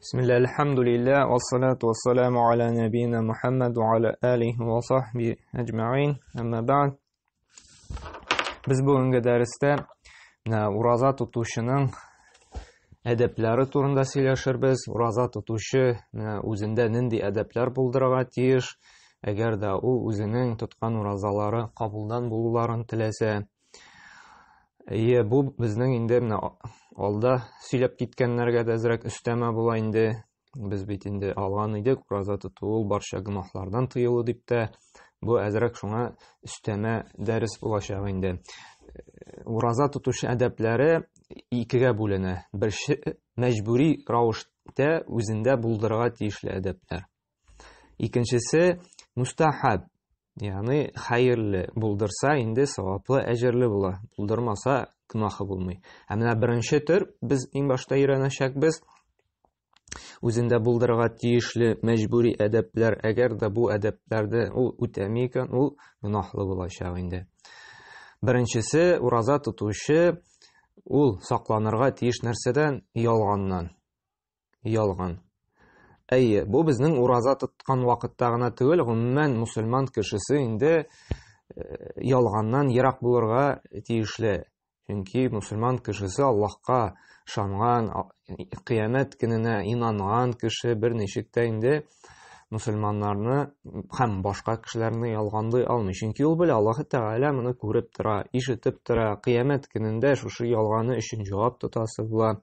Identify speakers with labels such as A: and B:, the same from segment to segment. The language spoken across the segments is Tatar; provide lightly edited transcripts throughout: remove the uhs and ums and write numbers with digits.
A: Бисмилла, әлхәмдүлилләһ, вассалату вассаламу аля нәбиина Мухаммад ва аля алихи ва сахби әҗмәгыйн. Әмма бәгъд. Без бүгенге дәрестә менә ураза тотучының әдәпләре турында сөйләшербез. Ураза тотучы менә үзендә нинди әдәпләр булдырырга тиеш, әгәр дә ул үзенең тоткан уразалары кабулдан булуларын теләсә. Әйе, бу безнең инде менә алда сөйләп киткәннәргә дә әзрәк өстәмә була инде. Без бит инде алган идек, ураза тоту ул барча гөнаһлардан тыелу дип тә, бу әзрәк шуңа өстәмә дәрес булачак инде. Ураза тотучы әдәпләре икегә бүленә. Берсе мәҗбүри рәвештә үзендә булдырырга тиешле әдәпләр. Икенчесе мустахаб, ягъни хәерле булдырса инде саваплы, әҗерле була. Булдырмаса гөнаһы булмый. Ә менә беренче төр без иң башта өйрәнәчәкбез. Үзендә булдырырга тиешле мәҗбүри әдәпләр, әгәр дә бу әдәпләрне ул үтәми икән, ул гөнаһлы булачак инде. Беренчесе, ураза тотучы ул сакланырга тиеш нәрсәдән? Ялганнан. Ялган. Әйе, бу безнең ураза тоткан вакытта гына түгел, гомумән мусульман кешесе инде ялганнан ерак булырга тиешле. Чөнки мусульман кешесе Аллаһка ышанган, кыямәт көненә инанган кеше берничек тә инде мусульманнарны һәм башка кешеләрне ялганлый алмый. Чөнки ул белә, Аллаһ Тәгалә моны күреп тора, ишетеп тора, кыямәт көнендә шушы ялганы өчен җавап тотасы була.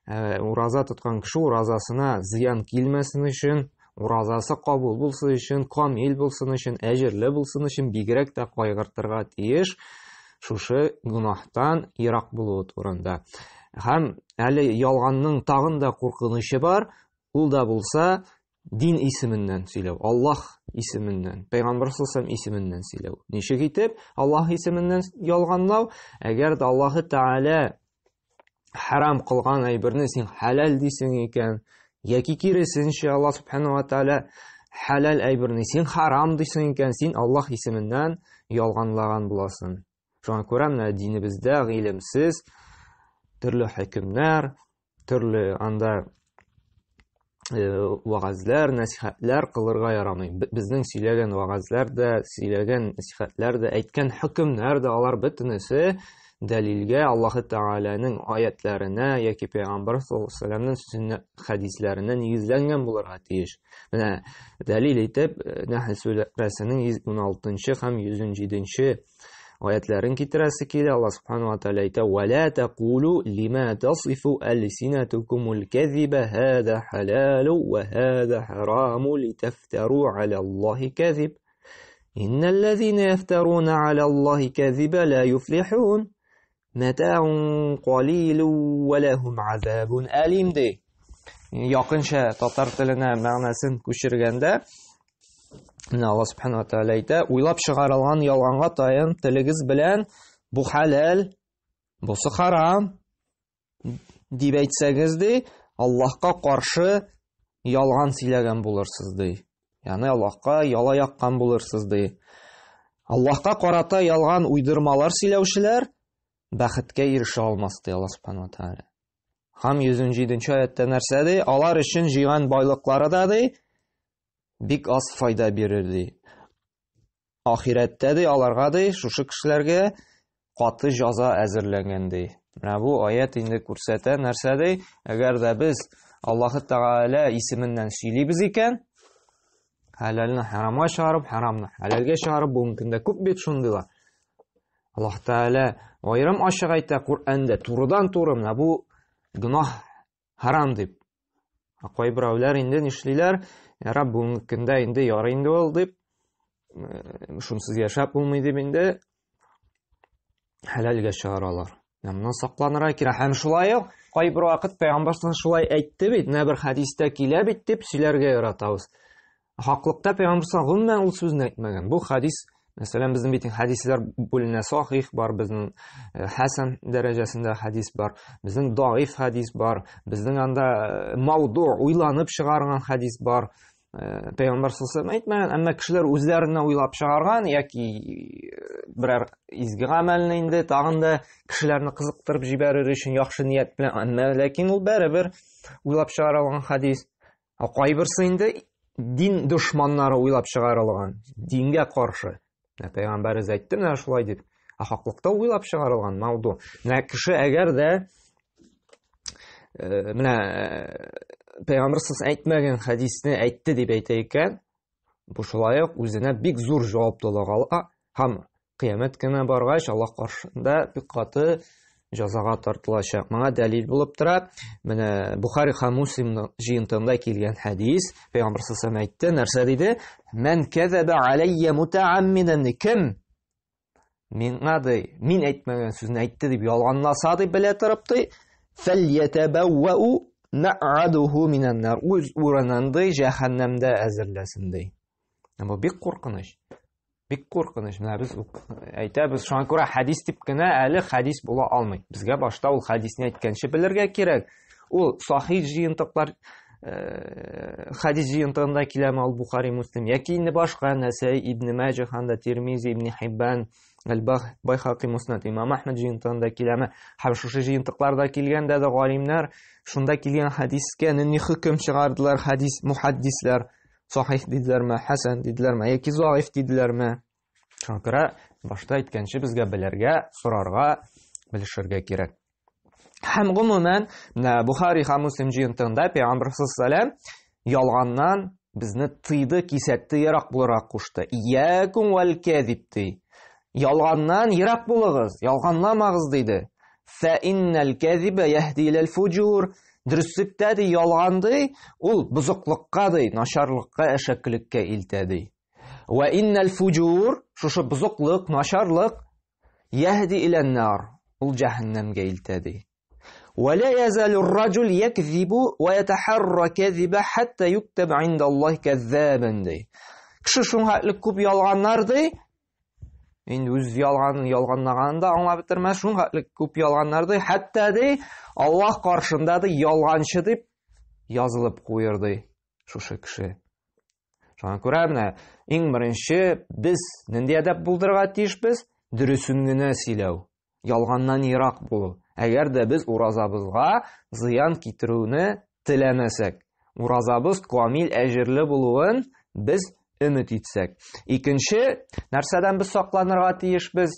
A: Ураза тоткан кеше уразасына зыян килмәсен өчен, уразасы кабул булсын өчен, камил булсын өчен, әҗерле булсын өчен бигрәк тә кайгыртырга тиеш шушы гөнаһтан ерак булуы турында. Һәм әле ялганның тагын да куркынычы бар, ул да булса дин исеменнән сөйләү, Аллаһ исеменнән, Пәйгамбер саллаллаху исеменнән сөйләү. Ничек итеп Аллаһ исеменнән ялганлау? Әгәр дә Аллаһы Тәгалә харам кылган әйберне син хәләл дисең икән, яки киресенчә Аллаһ субхану ва тааля хәләл әйберне син харам дисең икән, син Аллаһ исеменнән ялганлаган буласың. Шуңа күрә менә динебездә гыйлемсез төрле хөкемнәр, төрле анда вәгазьләр, нәсихәтләр кылырга ярамый. Безнең сөйләгән вәгазьләр дә, сөйләгән нәсихәтләр дә, әйткән хөкемнәр дә алар бөтенесе дәлилгә Аллаһы Тәгаләнең аятләренә яки Пәйгамбәр саллаллаһу алейһи вәсәлләмнең сөннәт хәдисләренә нигезләнгән булырга тиеш. Менә дәлил итеп Нәхл сүрәсенең 116 һәм 117 аятларын китерәсе килә. Аллаһ субхану ва тааля әйтә: "Ва ла тaqulu лима тасифу алсинатукумул казиба хада халалу ва хада хараму литафтару аля Аллахи казиб. Инналлазина яфтаруна аля Аллахи казиба ла юфлихун. Матаун қалилу ва лахум азабун алим" ди. Якынча татар теленә мәгънәсен күчергәндә, менә Аллаһ субхану ва тааля әйтә, уйлап чыгарылган ялганга таянып телегез белән бу хәләл, бусы харам дип әйтсәгез ди, Аллаһка каршы ялган сөйләгән булырсыз ди. Ягъни Аллаһка яла яккан булырсыз ди. Аллаһка карата ялган уйдырмалар сөйләүчеләр бәхеткә ирешә алмас ди Аллаһ субхану ва тааля. Һәм 117 аятта нәрсә ди? Алар өчен җыйган байлыклары да ди, бик аз файда бирер ди. Ахирәттә ди аларга ди, шушы кешеләргә каты җаза әзерләнгән ди. Менә бу аят инде күрсәтә нәрсә ди? Әгәр дә без Аллаһы Тәгалә исеменнән сөйлибез икән, хәләлне харамга чыгарып, харамны хәләлгә чыгарып, бүгенге көндә күп бит шундыйлар. Аллаһ Тәгалә аерым ачык әйтә Коръәндә, турыдан-туры менә бу гөнаһ харам дип. Ә кайберәүләр инде нишлиләр? Яраб, бүгенге көндә инде ярый инде ул дип, шунсыз яшәп булмый дип инде хәләлгә чыгаралар. Моннан сакланырга кирәк. Һәм шулай ук кайбер вакыт пәйгамбәр шулай әйтте бит, менә бер хәдистә килә бит дип сөйләргә яратабыз. Хаклыкта пәйгамбәр гомумән ул сүзне әйтмәгән. Бу хәдис, мәсәлән, безнең бит хәдисләр бүленә, сахих бар, безнең хәсән дәрәҗәсендә хәдис бар, безнең даиф хәдис бар, безнең анда мауду, уйланып чыгарган хәдис бар. Пәйгамбәр саллаллаху әйтмәгән, әмма кешеләр үзләренә уйлап чыгарган яки берәр изге гамәлне инде тагын да кешеләрне кызыктырып җибәрер өчен яхшы ният белән, әмма ләкин ул барыбер уйлап чыгарылган хадис. Ә кайберсе инде дин дошманнары уйлап чыгарылган, дингә каршы. Менә пәйгамбәребез әйтте менә шулай дип. Ә хаклыкта уйлап чыгарылган мауду. Менә кеше әгәр дә менә пәйгамбәр әйтмәгән хәдисне әйтте дип әйтә икән, бу шулай ук үзенә бик зур җаваплылык ала һәм кыямәт көне баргач Аллаһ каршында бик каты җәзага тартылачак. Моңа дәлил булып тора. Менә Бухари һәм Муслим җыентыгында килгән хәдис, Пәйгамбәр саллаллаху әйтте, нәрсә диде? Мән кәзәбә алайя мутааммидан кем миңа ди, мин әйтмәгән сүзне әйтте дип ялганласа дип белә торып ди, фәльятабәвәу мә'адуху минән-нар. Үз урынын ди җәһәннәмдә әзерләсен ди. Бу бик куркыныч. Бик куркыныч. Менә без әйтәбез, шуңа күрә хәдис дип кенә әле хәдис була алмый. Безгә башта ул хәдисне әйткәнче белергә кирәк. Ул сахих җыентыклар хәдис җыентыгында киләме ул Бухари, Муслим яки инде башка Нәсәй, Ибн Мәҗә, анда Тирмизи, Ибн Хиббан, Әл-Байхаки, Муснад Имам Әхмәд җыентыгында киләме? Һәм шушы җыентыкларда килгәндә дә галимнәр шунда килгән хәдискә нинди хөкем чыгардылар, хәдис мухаддисләр сахих диделәрме, хәсән диделәрме, яки заиф диделәрме? Шуңа күрә башта әйткәнче безгә белергә, сорарга, белешергә кирәк. Һәм гомумән, менә Бухари һәм Муслим җыентыгында Пәйгамбәр саллаллаху ялганнан безне тыйды, кисәтте, ерак булырга кушты. Иякум вәл кәзиб ди. Ялганнан ерак булыгыз, ялганламагыз диде. Фә иннәл кәзибә яһди иләл фуҗур. Дөреслектә ди ялган ди, ул бозыклыкка ди, начарлыкка, әшәкелеккә илтә ди. Вә иннәл фуҗур, шушы бозыклык, начарлык яһди илән нар, ул җәһәннәмгә илтә ди. Вә ла язалу рраҗул якзибу вә ятахарра кәзиба хәтта юктаб индаллаһи кәззабан ди. Кеше шуңа хәтле күп ялганнар ди, Инде үз ялганын ялганлаганын да аңлап бетермәс, шуның хәтле күп ялганнар ди, хәтта ди, Аллаһ каршында ди ялганчы дип язылып куер ди шушы кеше. Шуңа күрә менә иң беренче без нинди әдәп булдырырга тиешбез? Дөресен генә сөйләү. Ялганнан ерак булу. Әгәр дә без уразабызга зыян китерүне теләмәсәк, уразабыз камил әҗерле булуын без өмет итсәк. Икенче, нәрсәдән без сакланырга тиешбез?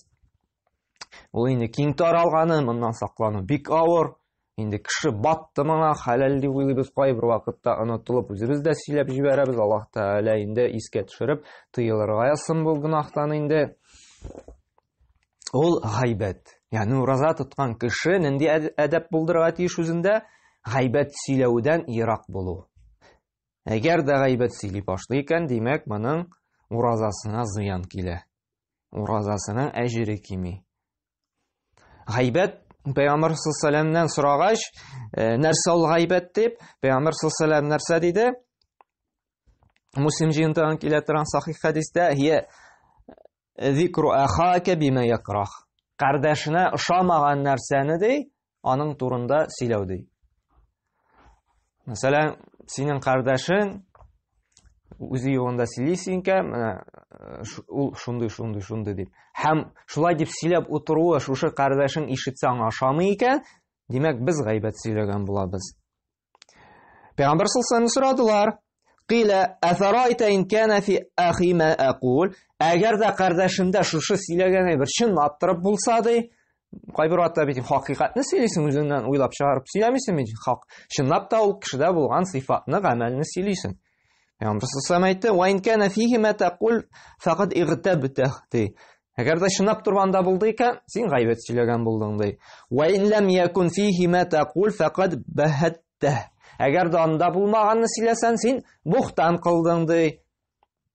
A: Ул инде киң таралганы, моннан саклану бик авыр. Инде кеше батты моңа, хәләл дип уйлыйбыз, кайбер вакытта онытылып үзебез дә сөйләп җибәрәбез. Аллаһ Тәгалә инде искә төшереп, тыелырга язсын бу гөнаһтан инде. Ул гайбәт. Ягъни ураза тоткан кеше нинди әдәп булдырырга тиеш үзендә? Гайбәт сөйләүдән ерак булу. Әгәр дә гайбәт сөйли башлый икән, димәк, моның уразасына зыян килә. Уразасының әҗере кими. Гайбәт Пәйгамбәр саллаллаху сорагач, нәрсә ул гайбәт дип, Пәйгамбәр саллаллаху нәрсә диде? Муслим җыентыгын килә торган сахих хәдистә, "Һия Зикру ахака бима якрах. Кардәшенә ошамаган нәрсәне ди, аның турында сөйләү ди. Мәсәлән, синең кардәшең үзе югында сөйлисең икән, менә ул шундый, шундый, шундый дип. Һәм шулай дип сөйләп утыруы шушы кардәшең ишетсә аңа ошамый икән, димәк, без гайбәт сөйләгән булабыз. Пәйгамбәр саллаллаху сорадылар. Кыйлә афарайта ин кана фи ахи ма акул? Әгәр дә кардәшемдә шушы сөйләгән әйбер чынлап торып булса ди, кайбер вакытта бит хакыйкатьне сөйлисең, үзеңнән уйлап чыгарып сөйләмисең бит, хак. Чынлап та ул кешедә булган сыйфатны, гамәлне сөйлисең. Пәйгамбәр саллаллаху әйтте: "Ва ин кана фихи ма тақул фақад игтабта" ди. Әгәр дә чынлап торып анда булды икән, син гайбәт сөйләгән булдың ди. Ва ин лам якун фихи ма тақул фақад бахатта. Әгәр дә анда булмаганны сөйләсәң, син бухтан кылдың ди.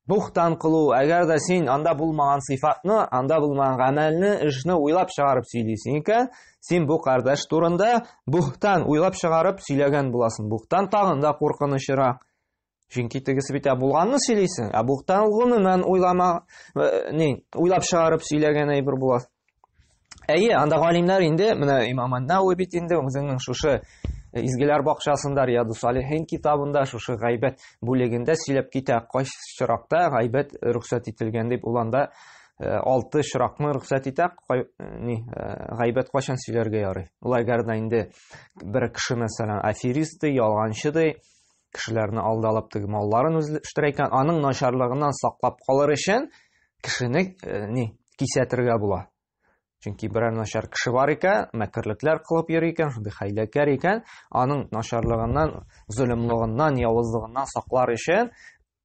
A: Бухтан кылу, әгәр дә син анда булмаган сыйфатны, анда булмаган гамәлне, эшне уйлап чыгарып сөйлисең икән, син бу кардәш турында бухтан уйлап чыгарып сөйләгән буласың. Бухтан тагын да куркынычрак. Чөнки тегесе бит булганны сөйлисең, ә бухтан гомумән уйлама, ни, уйлап чыгарып сөйләгән әйбер була. Әйе, анда галимнәр инде, менә Имам Ан-Науи бит инде үзенең шушы Изгеләр бакчасында, Рияду Салихин китабында шушы гайбәт бүлегендә сөйләп китә, кайсы очракта гайбәт рөхсәт ителгән дип, ул анда 6 очракны рөхсәт итә, ни, гайбәт кайчан сөйләргә ярый. Ул әгәр дә инде бер кеше, мәсәлән, аферист ди, ялганчы ди, кешеләрне алдалап теге малларын үзләштерә икән, аның начарлыгыннан саклап калыр өчен кешене ни, кисәтергә була. Чөнки берәр начар кеше бар икән, мәкерлекләр кылып йөри икән, шундый хәйләкәр икән, аның начарлыгыннан, золымлыгыннан, явызлыгыннан саклар өчен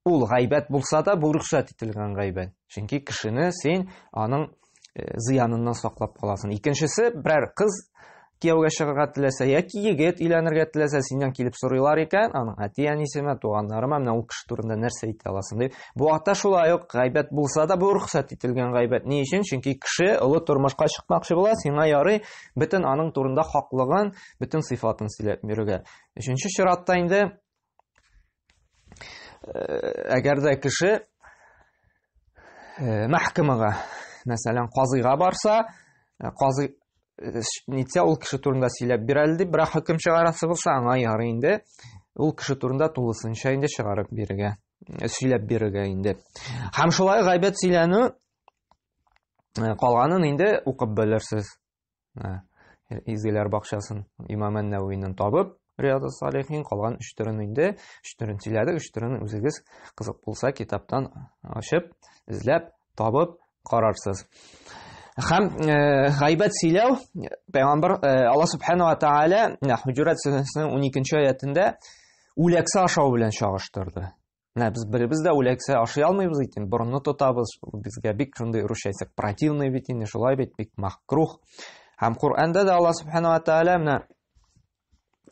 A: ул гайбәт булса да, бу рөхсәт ителгән гайбәт. Чөнки кешене син аның зыяныннан саклап каласың. Икенчесе, берәр кыз кияүгә чыгарга теләсә яки егет өйләнергә теләсә, синнән килеп сорыйлар икән, аның әти-әнисенә, туганнарыма менә ул кеше турында нәрсә әйтә аласың дип. Бу вакытта шулай ук гайбәт булса да, бу рөхсәт ителгән гайбәт. Ни өчен? Чөнки кеше олы тормышка чыкмакчы була, сиңа ярый бөтен аның турында хаклыгын, бөтен сыйфатын сөйләп бирергә. Өченче чиратта инде әгәр дә кеше мәхкәмәгә, мәсәлән, казыйга барса, казый нитсә, ул кеше турында сөйләп бир әле дип, берәр хөкем чыгарасы булса, аңа ярый инде ул кеше турында тулысынча инде чыгарып бирергә, сөйләп бирергә инде. Һәм шулай гайбәт сөйләнү калганын инде укып белерсез. Изгеләр бакчасын Имам Ән-Нәвәвиннән табып, Рияду Салихин калган өч төрен инде, өч төрен сөйләдек, өч төрен үзегез кызык булса китаптан ачып, эзләп, табып карарсыз. Һәм гайбәт сөйләү Пәйгамбер Алла субхана ва тааля Хуҗурат сүрәсенең 12 аятендә үләксә ашау белән чагыштырды. Менә без беребез дә үләксә ашый алмыйбыз икән, борынны тотабыз, безгә бик шундый русча әйтсәк, противный бит инде, шулай бит, бик макрух. Һәм Коръәндә дә Алла субхана ва тааля менә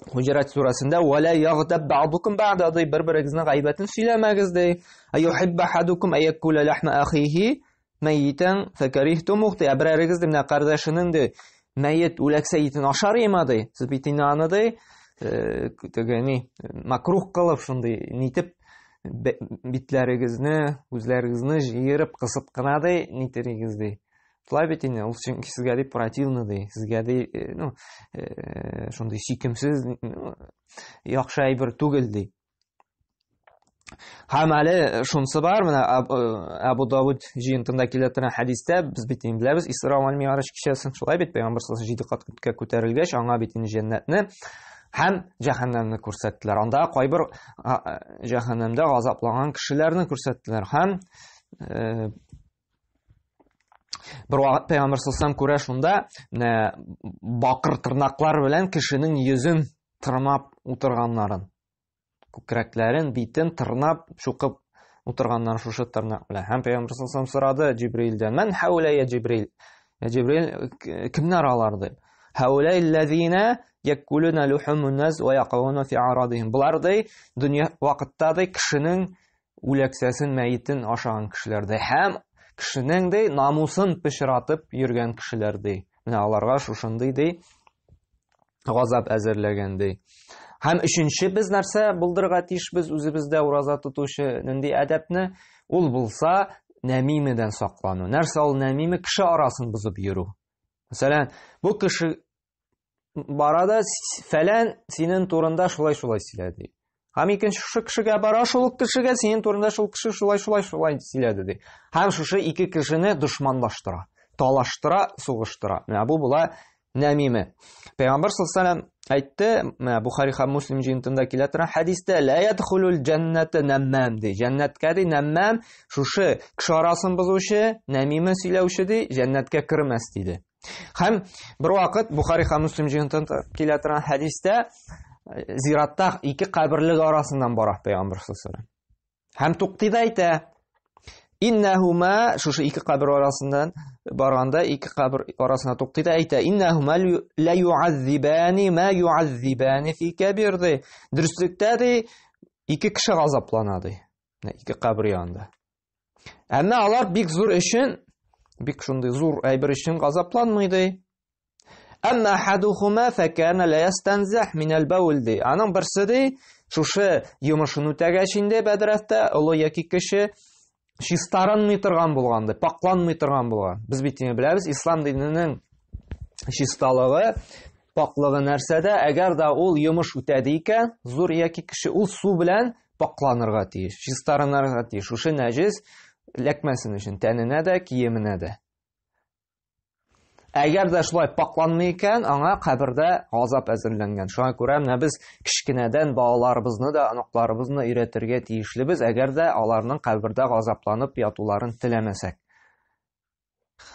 A: Хуҗурат сүрәсендә «Ва ла ягътаб бa'дукум бa'да» ди, бер-берегезнең гайбәтен сөйләмәгез ди. Аюхибба ахадукум аякула лахма ахихи мәйитән фәкәрихтумух ди. Берәрегез ди, менә кардәшенең ди, мәет үләксә итен ашар има ди. Сез бит инде аны ди, теге ни, макрух кылып шундый нитеп битләрегезне, үзләрегезне җыерып, кысып кына ди, нитерегез ди. Шулай бит инде, ул чөнки сезгә ди противно ди, сезгә ди, ну, шундый сөйкемсез, яхшы әйбер түгел ди. Һәм әле шунысы бар, менә Абу Давуд җыентында килә торган хәдистә без бит инде беләбез Исра вәл Ми'раҗ кичәсен, шулай бит, пәйгамбәр саллаллаһу алейһи җиде кат күккә күтәрелгәч, аңа бит инде җәннәтне һәм җәһәннәмне күрсәттеләр. Анда кайбер җәһәннәмдә газапланган кешеләрне күрсәттеләр һәм бер вакыт пәйгамбәр саллаллаһу күрә шунда менә бакыр тырнаклар белән кешенең йөзен тырнап утырганнарын. Күкрәкләрен, битен тырнап, чукып утырганнар шушы тырнак белән. Һәм Пәйгамбер саллаллаху сорады Җибрилдән: "Мән хаула я Җибрил?" Я Җибрил, кемнәр алар дип. Хаула аллазина якулуна лухумун нас ва якауна фи арадихим. Булар ди, дөнья вакытта ди кешенең үләксәсен, мәетен ашаган кешеләр ди. Һәм кешенең ди намусын пычратып йөргән кешеләр ди. Менә аларга шушындый ди газап әзерләгән ди. Һәм өченче без нәрсә булдырырга тиешбез үзебездә ураза тотучы нинди әдәпне? Ул булса нәмимедән саклану. Нәрсә ул нәмиме? Кеше арасын бозып йөрү. Мәсәлән, бу кеше бара да фәлән синең турында шулай-шулай сөйләде. Һәм икенче шушы кешегә бара, шул ук кешегә синең турында шул кеше шулай-шулай шулай сөйләде ди. Һәм шушы ике кешене дошманлаштыра, талаштыра, сугыштыра. Менә бу була нәмиме. Пәйгамбер саллаллаху алейһи әйтте, менә Бухари һәм Муслим җыентында килә торган хәдистә, ла ядхулул җәннәтә нәммам ди. Җәннәткә ди нәммам шушы кеше арасын бозучы, нәмиме сөйләүче ди, җәннәткә кермәс диде. Һәм бер вакыт Бухари һәм Муслим җыентында килә торган хәдистә зиратта ике каберлек арасыннан бара пәйгамбер саллаллаху Һәм туктый да әйтә: Иннәһума шушы ике кабер арасыннан барганда ике кабер арасына туктый да әйтә: Иннәһума ла юаззибани ма юаззибани фи кабир ди. Дөреслектә ди ике кеше газаплана ди. Ике кабер янында. Әмма алар бик зур өчен, бик шундый зур әйбер өчен газапланмый ди. Әмма ахадухума факана ла ястанзах мин аль-баул ди. Аның берсе ди, шушы йомышын үтәгәч инде бәдрәфтә олы яки кеше чистарынмый торган булган ди, пакланмый торган булган. Без бит инде беләбез, ислам диненең чисталыгы. паклыгы нәрсәдә? Әгәр дә ул йомыш үтәде икән, зур яки кеше, ул су белән пакланырга тиеш, чистарынырга тиеш. Шушы нәҗес эләкмәсен өчен тәненә дә, киеменә дә. Әгәр дә шулай пакланмый икән, аңа кабердә газап әзерләнгән. Шуңа күрә менә без кечкенәдән балаларыбызны да, оныкларыбызны өйрәтергә тиешлебез, әгәр дә аларның кабердә газапланып ятуларын теләмәсәк.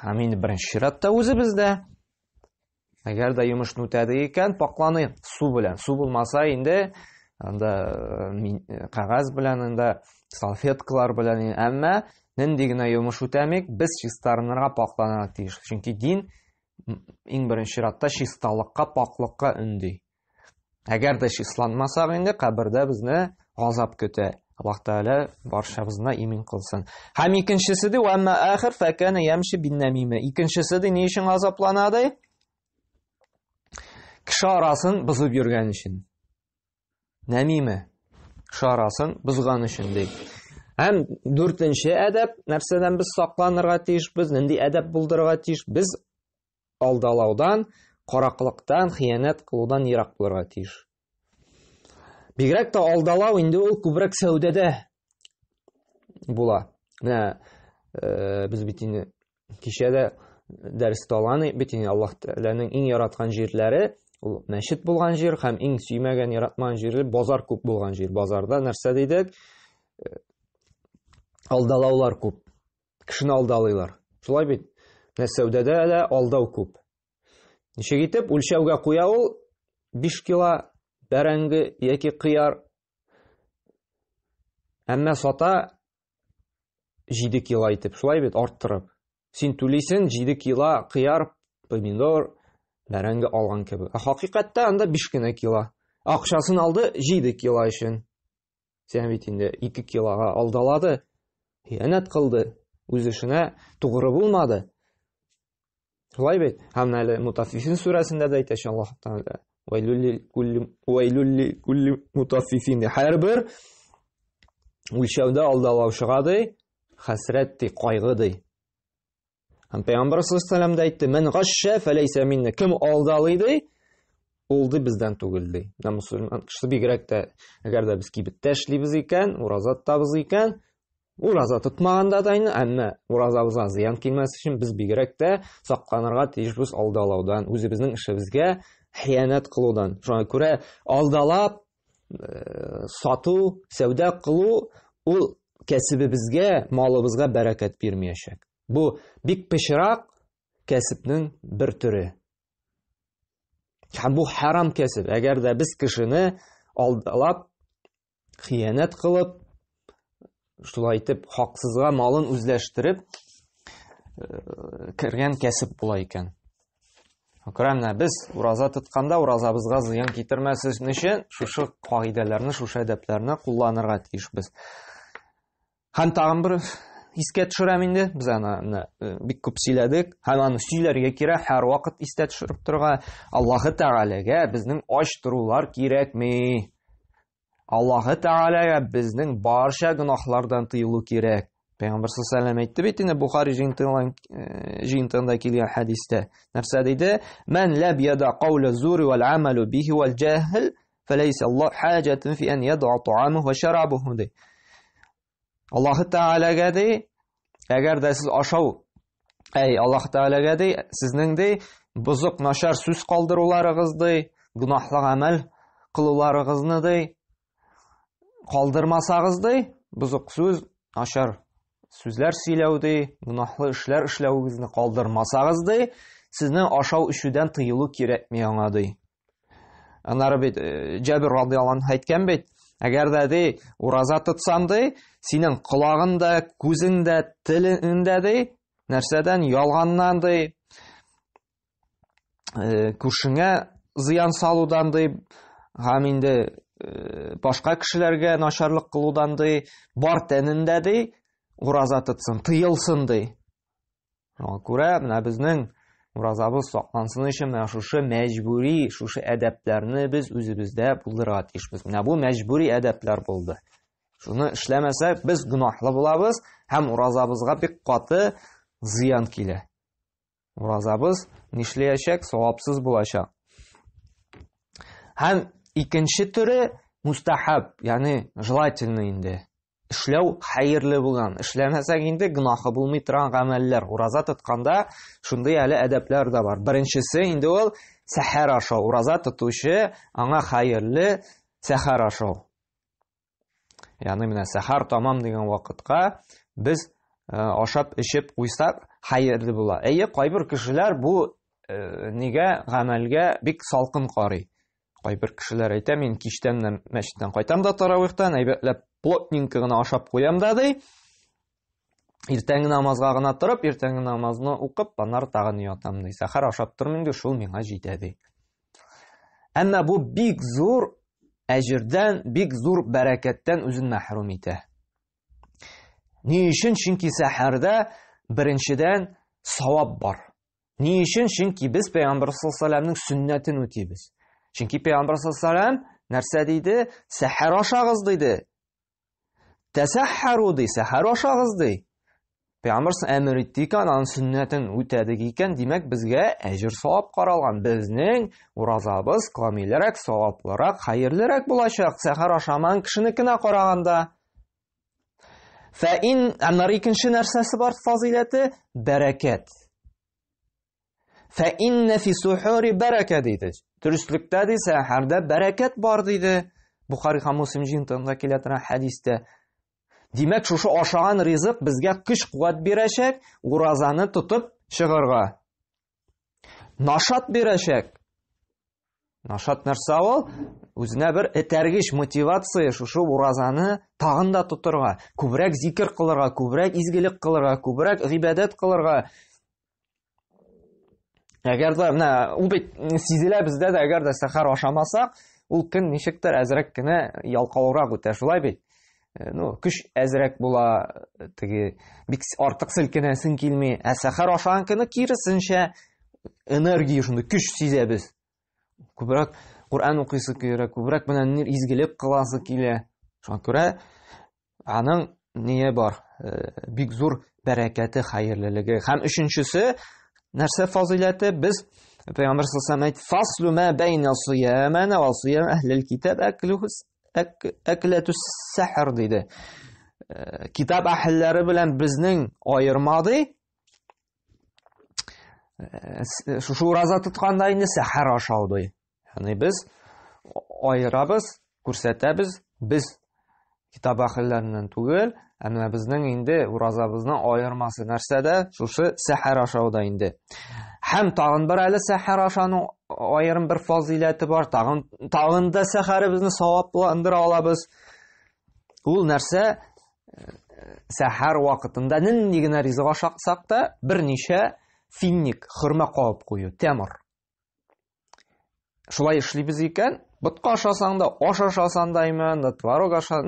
A: Һәм инде беренче чиратта үзебез дә. Әгәр дә йомышны үтәдек икән, пакланыйк су белән. Су булмаса инде анда э, э, кәгазь белән инде салфеткалар белән, әмма нинди генә йомыш үтәмик, без чистарынырга, пакланырга тиеш. Чөнки дин иң беренче чиратта чисталыкка, паклыкка өнди. Әгәр дә числанмасак инде, кабердә безне газап көтә. Аллаһ Тәгалә барчабызны имин кылсын. Һәм икенчесе ди, "Ва ахир факана ямши бин-намима". Икенчесе ди, ни өчен газаплана ди? Кеше арасын бозып йөргән өчен. Нәмиме? Кеше арасын бозган өчен ди. Һәм дүртенче әдәп, нәрсәдән без сакланырга тиешбез, нинди әдәп булдырырга тиеш? Без алдалаудан, караклыктан, хыянәт кылудан ерак булырга тиеш. Бигрәк тә алдалау инде ул күбрәк сәүдәдә була. Менә э, без бит инде кичә дә дәрестә алган бит инде Аллаһ Тәгаләнең иң яраткан җирләре ул мәчет булган җир һәм иң сөймәгән, яратмаган җире базар күп булган җир. Базарда нәрсә дидек? Э, алдалаулар күп. Кешене алдалыйлар. Шулай бит? Менә сәүдәдә дә алдау күп. Ничек итеп үлчәүгә куя ул 5 кило бәрәңге яки кыяр. Әмма сата 7 кило итеп, шулай бит, арттырып. Син түлисең 7 кило кыяр, помидор, бәрәңге алган кебек. Ә хакыйкатьтә анда 5 кенә кило. Акчасын алды 7 кило өчен. Сен бит инде 2 килога алдалады, хыянәт кылды, үз эшенә тугры булмады. Шулай бит? Һәм әле Мутаффифин сүрәсендә дә әйтә Аллаһ Тәгалә. Вәйлүл кулли мутаффифин. Һәрбер үлчәүдә алдалаучыга ди, хәсрәт ди, кайгы ди. Һәм Пәйгамбәр саллаллаһу алейһи дә әйтте, "Мин гашша фәләйсә минна." Кем алдалый ди, ул ди бездән түгел ди. Менә мусульман кеше бигрәк тә, әгәр дә без кибеттә эшлибез икән, ураза тотабыз икән, ураза тотмаганда да инде, әмма уразабызга зыян килмәс өчен без бигрәк тә сакланырга тиешбез алдалаудан, үзебезнең эшебезгә хыянәт кылудан. Шуңа күрә алдалап э, сату, сәүдә кылу ул кәсебебезгә, малыбызга бәрәкәт бирмәячәк. Бу бик пычрак кәсепнең бер төре. Һәм бу харам кәсеп. Әгәр дә без кешене алдалап, хыянәт кылып, шулай итеп хаксызга малын үзләштереп э, кергән кәсеп була икән. Күрә менә без ураза тотканда уразабызга зыян китермәсен өчен шушы кагыйдәләрне, шушы әдәпләрне кулланырга тиешбез. Һәм тагын бер искә төшерәм инде, без аны менә э, бик күп сөйләдек, һәм аны сөйләргә кирәк, һәрвакыт истә төшереп торырга. Аллаһы Тәгаләгә безнең ач торулар кирәкми. Аллаһы Тәгаләгә безнең барча гөнаһлардан тыелу кирәк. Пәйгамбәр саллаллаху алейһи әйтте бит инде Бухари э, җыентыгында килгән хәдистә. Нәрсә диде? Мән ләм яда кауля зури вал амалу бихи вал җаһл фәләйсә Аллаһ хаҗатун фи ан яд'a та'амаһу ва шарабаһу ди. Аллаһы Тәгаләгә ди, әгәр дә сез ашау, әй, Аллаһ Тәгаләгә ди, сезнең ди, бозык начар сүз калдыруларыгыз ди, гөнаһлы гамәл кылуларыгызны ди, калдырмасагыз ди, бозык сүз, начар сүзләр сөйләү ди, гөнаһлы эшләр эшләвегезне калдырмасагыз ди, сезнең ашау эчүдән тыелу кирәкми аңа ди. Аннары бит э, Җабир радиаллаһу анһу әйткән бит, әгәр дә ди ураза тотсам ди, синең колагың да, күзең дә, телең дә ди, нәрсәдән ялганнан ди, э, күршеңә зыян салудан ди, һәм инде э, башка кешеләргә начарлык кылудан ди, бар тәнендә ди, ураза тотсын, тыелсын ди. Шуңа күрә менә безнең уразабыз саклансын өчен менә шушы мәҗбүри, шушы әдәпләрне без үзебездә булдырырга тиешбез. Менә бу мәҗбүри әдәпләр булды. Шуны эшләмәсәк, без гөнаһлы булабыз һәм уразабызга бик каты зыян килә. Уразабыз нишләячәк? Савапсыз булачак. Һәм икенче төре мустахаб, ягъни желательно инде. Эшләү хәерле булган. Эшләмәсәң инде гөнаһы булмый торган гамәлләр. Ураза тотканда шундый әле әдәпләр дә бар. Беренчесе инде ул сәхәр ашау. Ураза тотучы аңа хәерле сәхәр ашау. Ягъни менә сәхәр тамам дигән вакытка без ашап эчеп куйсак хәерле була. Әйе, кайбер кешеләр бу нигә гамәлгә бик салкын карый. Кайбер кешеләр әйтә, мин кичтән мәчеттән кайтам да таравихтан, әйбәтләп плотненько гына ашап куям да ди. Иртәнге намазга гына торып, иртәнге намазны укып, аннары тагын ятам ди. Сәхәр ашап тормыйм ди, шул миңа җитә ди. Әмма бу бик зур әҗердән, бик зур бәрәкәттән үзен мәхрүм итә. Ни өчен? Чөнки сәхәрдә беренчедән савап бар. Ни өчен? Чөнки без Пәйгамбер саллаллаһу алейһи сөннәтен үтибез. Чөнки Пәйгамбер саллаллаһу алейһи нәрсә диде? Сәхәр ашагыз диде. Тәсәххәру ди, сәхәр ашагыз ди. Пәйгамбер әмер итте икән, аның сөннәтен үтәдек икән, димәк, безгә әҗер савап каралган. Безнең уразабыз камилрәк, саваплырак, хәерлерәк булачак сәхәр ашамаган кешенекенә караганда. Фәин, аннары икенче нәрсәсе бар фазыйләте, бәрәкәт. Фәиннә фи сухури бәрәкә диде. Дөреслектә ди, сәхәрдә бәрәкәт бар диде. Бухари һәм Муслим җыентыгында килә торган хәдистә. Димәк, шушы ашаган ризык безгә көч-куәт бирәчәк, уразаны тотып чыгарга. Нашат бирәчәк. Нашат нәрсә ул? Үзенә бер этәргеч, мотивация шушы уразаны тагын да тотырга, күбрәк зикер кылырга, күбрәк изгелек кылырга, күбрәк гыйбадәт кылырга. Әгәр дә менә ул бит сизелә бездә дә, әгәр дә сәхәр ашамасак, ул көн ничектер әзрәк кенә ялкаурак үтә, шулай бит? Ну, көч әзрәк була, теге бик артык селкенәсең килми. Ә сәхәр ашаган көне киресенчә энергия шундый көч сизәбез. Күбрәк Коръән укыйсы килә, күбрәк менә нидер изгелек кыласы килә. Шуңа күрә аның ние бар, бик зур бәрәкәте, хәерлелеге. Һәм өченчесе, нәрсә фазыйләте? Без Пәйгамбәр саллаллаһу алейһи ва фаслу ма байна сиямана ва сиям әһлил китап әклүһүс әкләтүс сәхр диде. Китап әһелләре белән безнең аерма ди. Шушы ураза тотканда инде сәхәр ашау ди. Ягъни без аерабыз, күрсәтәбез, без китап әһелләреннән түгел, ә менә безнең инде уразабызның аермасы нәрсәдә? Шушы сәхәр ашауда инде. Һәм тагын бер әле сәхәр ашауның аерым бер фазыйләте бар. Тагын тагын да сәхәребезне савапландыра алабыз. Ул нәрсә? Сәхәр вакытында нинди генә ризык ашасак та, берничә финник, хөрмә кабып кую, темр. Шулай эшлибез икән, ботка ашасаң да, аш ашасаң да, именно, да, творог аша,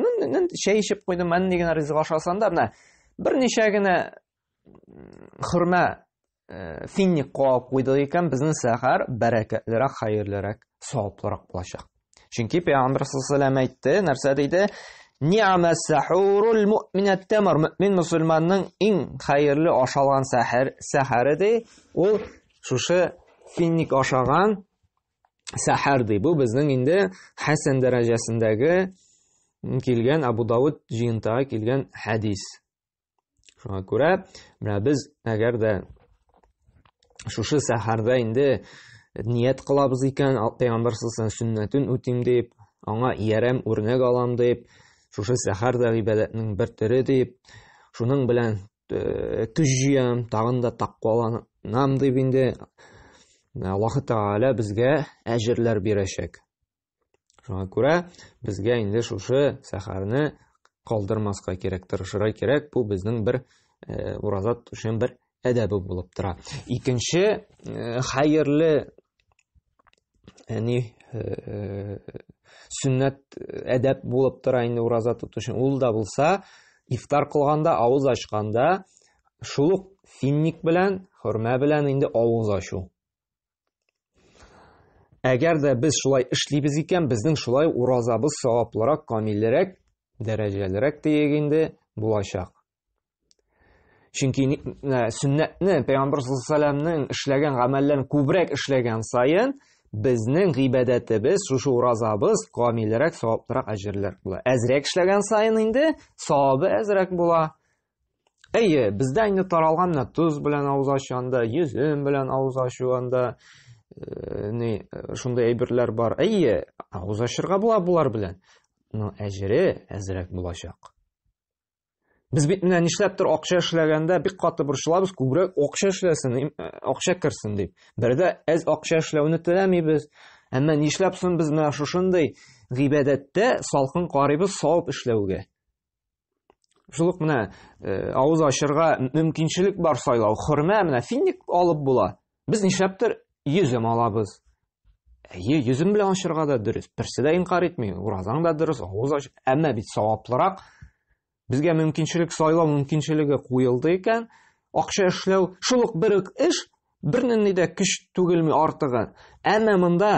A: чәй эчеп куйдым, нинди генә ризык ашасаң да, менә берничә генә хөрмә финник куып куйдык икән, безнең сәхәр бәрәкәтлерәк, хәерлерәк, саваплырак булачак. Чөнки Пәйгамбер саллаллаһу алейһи әйтте, нәрсә диде? Ни'ма сахурул муъмин ат-тамр. Мөмин мусульманның иң хәерле ашалган сәхәр, сәхәре ди, ул шушы финник ашаган сәхәр ди. Бу безнең инде хәсән дәрәҗәсендәге килгән Абу Давыд җыентыгы килгән хәдис. Шуңа күрә менә без әгәр дә шушы сәхәрдә инде ният кылабыз икән, Пәйгамбәр саллаллаһу сөннәтен үтим дип, аңа иярәм, үрнәк алам дип, шушы сәхәр дә гыйбадәтнең бер төре дип, шуның белән көч җыям, тагын да тәкъваланам дип инде Аллаһы Тәгалә безгә әҗерләр бирәчәк. Шуңа күрә безгә инде шушы сәхәрне калдырмаска кирәк, тырышырга кирәк. Бу безнең бер ураза тотучының бер әдәбе булып тора. Икенче хәерле ни сөннәт әдәп булып тора инде ураза тотучы. Ул да булса, ифтар кылганда, авыз ачканда шул ук финник белән, хөрмә белән инде авыз ачу. Әгәр дә без шулай эшлибез икән, безнең шулай уразабыз саваплырак, камилрәк, дәрәҗәлерәк диек инде булачак. Чөнки сөннәтне Пәйгамбер саллаллаһу алейһи эшләгән гамәлләрен күбрәк эшләгән саен, безнең гыйбадәтебез, шушы уразабыз камилрәк, саваплырак, әҗерлерәк була. Әзрәк эшләгән саен инде савабы әзрәк була. Әйе, бездә инде таралган менә тоз белән авыз ачу анда, йөзем белән авыз ачу анда, э, ни, э, шундый әйберләр бар. Әйе, авыз ачырга була болар белән. Но әҗере әзрәк булачак. Без бит менә нишләптер акча эшләгәндә бик каты борчылабыз, күбрәк акча эшләсен, э, акча керсен дип. Бердә әз акча эшләүне теләмибез. Әмма нишләп соң без менә шушындый гыйбадәттә салкын карыйбыз савап эшләүгә? Шул ук менә э, авыз ачырга мөмкинчелек бар сайлау. Хөрмә менә финик алып була. Без нишләптер йөзем алабыз. Әйе, йөзем белән ачырга да дөрес. Берсе дә инкар итми. Уразаң да дөрес, авыз ач. Әмма бит саваплырак. Безгә мөмкинчелек сайлау мөмкинчелеге куелды икән, акча эшләү шул ук бер үк эш, бернинди дә көч түгелми артыгы. Әмма монда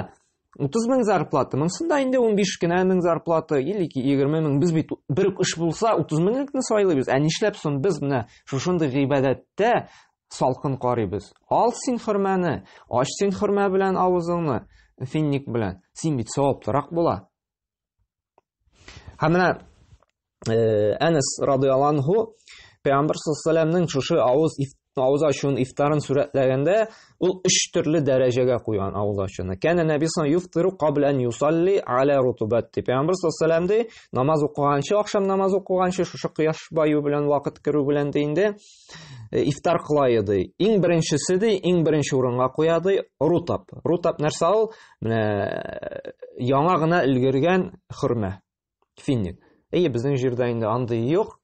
A: 30 мең зарплата, монсында инде 15 кенә мең зарплата или 20 мең. Без бит бер үк эш булса 30 меңлекне сайлыйбыз. Ә нишләп соң без менә шушындый гыйбадәттә салкын карыйбыз. Ал син хөрмәне, ач син хөрмә белән авызыңны, финник белән. Син бит саваплырак була. Һәм менә э, Әнәс радиаллаһу анһу Пәйгамбер саллаллаһу шушы авыз авыз ачуын ифтарын сурәтләгәндә ул өч төрле дәрәҗәгә куйган авыз ачуны. Кәнә нәби саллаллаһу юфтиру кабл ан юсалли аля рутубат. Пәйгамбер саллаллаһу ди, намаз укыганчы, ахшам намаз укыганчы шушы кояш баю белән вакыт керү белән ди инде Э, ифтар кыла ди. Иң беренчесе ди, иң беренче урынга куя ди, рутап. Рутап нәрсә ул? Менә э, яңа гына өлгергән хөрмә, финик. Әйе, безнең җирдә инде андый юк.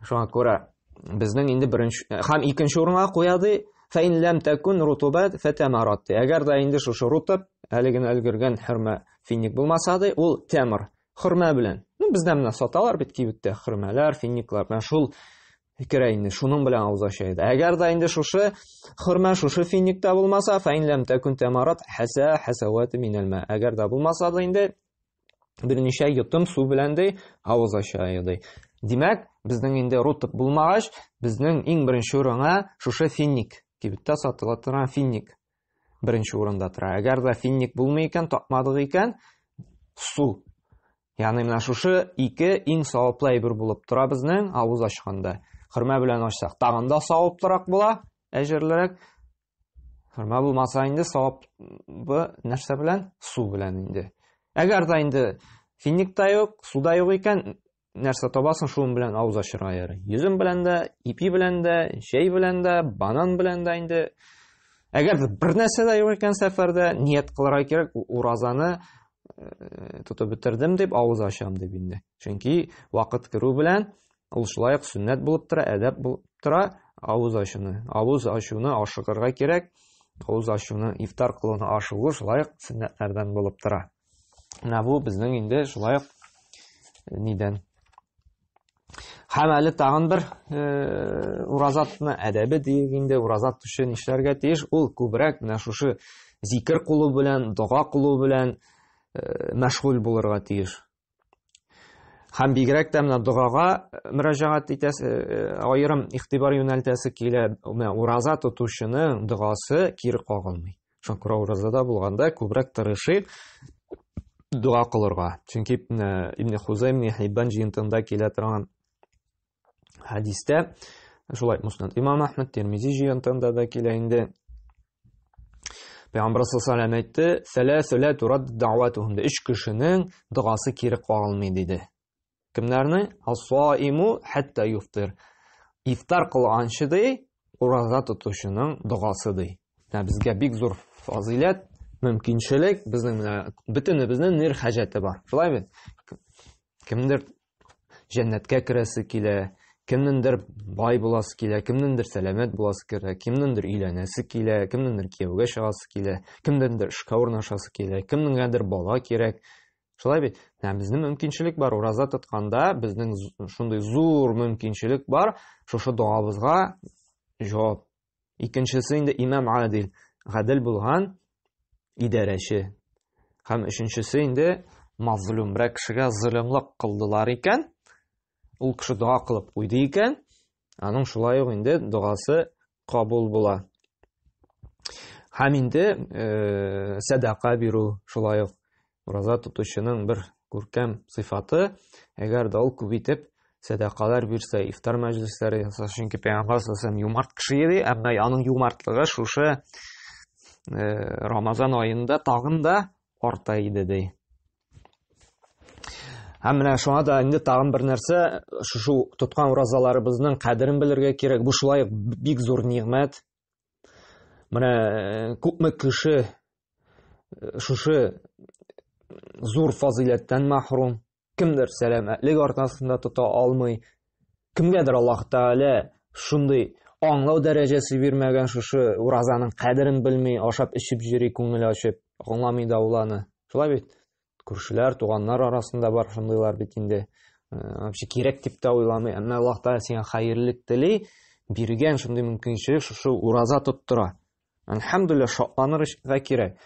A: Шуңа күрә безнең инде беренче э, һәм икенче урынга куя ди, фә ин ләм тәкун рутубат фәтамарат ди. Әгәр дә инде шушы рутап әле генә өлгергән хөрмә финик булмаса ди, ул темр, хөрмә белән. Ну, бездә менә саталар бит кибеттә хөрмәләр, финиклар. Менә шул керә инде, шуның белән авыз ача иде. Әгәр дә инде шушы хөрмә, шушы финик тә булмаса, фә ин ләм тәкун тамарат хаса хасават минәл ма. Әгәр дә булмаса да инде берничә йотым су белән ди авыз ача иде. Димәк, безнең инде рутып булмагач, безнең иң беренче урынга шушы финик, кибеттә сатыла торган финик беренче урында тора. Әгәр дә финик булмый икән, тапмадык икән, су. Ягъни менә шушы ике иң саваплы әйбер булып тора безнең авыз ачканда. Хөрмә белән ачсак, тагын да саваплырак була, әҗерлерәк. Хөрмә булмаса инде савабы нәрсә белән? Су белән инде. Әгәр дә инде финик та юк, су да юк икән, нәрсә табасың, шуның белән авыз ачырга ярый. Йөзем белән дә, ипи белән дә, чәй белән дә, банан белән дә инде. Әгәр дә бер нәрсә дә юк икән сәфәрдә, ният кылырга кирәк, уразаны э, тотып бетердем дип авыз ачам дип инде. Чөнки вакыт керү белән ул шулай ук сөннәт булып тора, әдәп булып тора авыз ачуны. Авыз ачуны ашыгырга кирәк. Авыз ачуны, ифтар кылуны ашыгу шулай ук сөннәтләрдән булып тора. Менә бу безнең инде шулай ук э, нидән. Һәм әле тагын бер э, ураза тотуны әдәбе диек инде, ураза тотучы нишләргә тиеш? Ул күбрәк менә шушы зикер кылу белән, дога кылу белән э, мәшгуль булырга тиеш. Һәм бигрәк тә менә догага мөрәҗәгать итәсе, аерым игътибар юнәлтәсе килә. Менә ураза тотучының догасы кире кагылмый. Шуңа күрә уразада булганда күбрәк тырышыйк дога кылырга. Чөнки Ибн Хузайм, Ибн Хиббан җыентыгында килә торган хәдистә шулай Муснад Имам Әхмәд Тирмизи җыентыгында да килә инде. Пәйгамбер саллаллаху алейһи әйтте: "Сәләсу ла турад дa'ватухум" Өч кешенең догасы кире кагылмый диде. Кемнәрне? Ас-саиму хатта юфтир. Ифтар кылганчы ди, ураза тотучының догасы ди. Менә безгә бик зур фазыйләт, мөмкинчелек, безнең менә бөтенебезнең нир хаҗәте бар. Шулай бит? Кемдер җәннәткә керәсе килә, кемнеңдер бай буласы килә, кемнеңдер сәламәт буласы килә, кемнеңдер өйләнәсе килә, кемнеңдер кияүгә чыгасы килә, кемнеңдер эшкә урнашасы килә, кемнеңдер бала кирәк. Шулай бит? Менә безнең мөмкинчелек бар. Ураза тотканда безнең шундый зур мөмкинчелек бар. Шушы догабызга җавап. Икенчесе инде имам адил, гадел булган идарәче. Һәм өченчесе инде мазлум, берәр кешегә золымлык кылдылар икән, ул кеше дога кылып куйды икән, аның шулай ук инде догасы кабул була. Һәм инде э, сәдака бирү шулай ук ураза тотучының бер күркәм сыйфаты, әгәр дә ул күп итеп сәдакалар бирсә, ифтар мәҗлесләре ясаса, чөнки пәйгамбәр саллаллаху юмарт кеше иде, әмма аның юмартлыгы шушы э, Рамазан аенда тагын да арта иде ди. Һәм менә шуңа да инде тагын бер нәрсә, шушы тоткан уразаларыбызның кадерен белергә кирәк. Бу шулай ук бик зур нигъмәт. Менә э, күпме кеше э, шушы зур фазыйләттән мәхрүм. Кемдер сәламәтлек аркасында тота алмый. Кемгәдер Аллаһ Тәгалә шундый аңлау дәрәҗәсе бирмәгән, шушы уразаның кадерен белми, ашап эчеп йөри, күңел ачып, аңламый да ул аны. Шулай бит? Күршеләр, туганнар арасында бар шундыйлар бит инде. Э, вообще кирәк дип тә уйламый. Әмма Аллаһ Тәгалә сиңа хәерлек тели, биргән шундый мөмкинчелек шушы ураза тоттыра. Әлхәмдүлилләһ, шатланырга кирәк.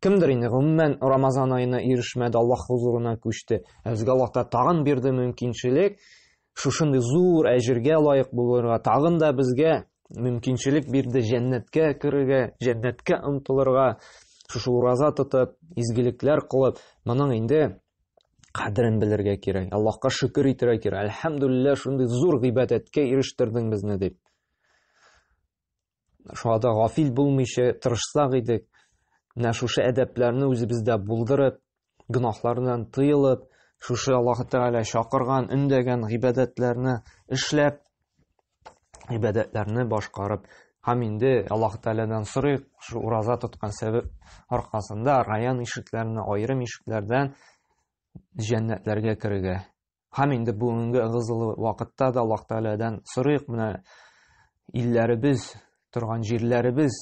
A: Кемдер инде гомумән Рамазан аена ирешмәде, Аллаһ хузурына күчте. Ә безгә Аллаһ Тәгалә тагын бирде мөмкинчелек, шушындый зур әҗергә лаек булырга, тагын да безгә мөмкинчелек бирде җәннәткә керергә, җәннәткә омтылырга, шушы ураза тотып, изгелекләр кылып, моның инде кадерен белергә кирәк. Аллаһка шөкер итәргә кирәк. Әлхәмдүлилләһ, шундый зур гыйбадәткә ирештердең безне дип. Шуңа да гафил булмыйча тырышсак идек, менә шушы әдәпләрне үзебездә булдырып, гөнаһлардан тыелып, шушы Аллаһ Тәгалә чакырган, өндәгән гыйбадәтләрне эшләп, гыйбадәтләрне башкарып, һәм инде Аллаһ Тәгаләдән сорыйк, шушы ураза тоткан сәбәп аркасында район ишекләренә, аерым ишекләрдән җәннәтләргә керергә. Һәм инде бүгенге ыгы-зылы вакытта да Аллаһ Тәгаләдән сорыйк, менә илләребез, торган җирләребез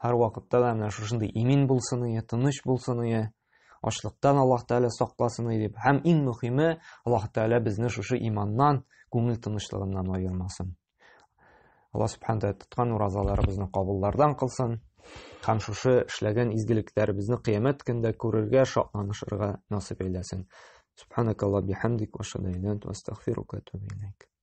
A: һәр вакытта да менә шушындый имин булсын ие, тыныч булсын ие, ачлыктан Аллаһ Тәгалә сакласын ие дип. Һәм иң мөһиме, Аллаһ Тәгалә безне шушы иманнан, күңел тынычлыгыннан аермасын. Алла Субхану тәгалә тоткан уразаларыбызны кабуллардан кылсын һәм шушы эшләгән изгелекләребезне кыямәт көндә күрергә, шатланышырга насыйп әйләсен. Субханакалла бихамдик ва ашһаду ан ла иляха илля анта астагфирука ва атубу илейк.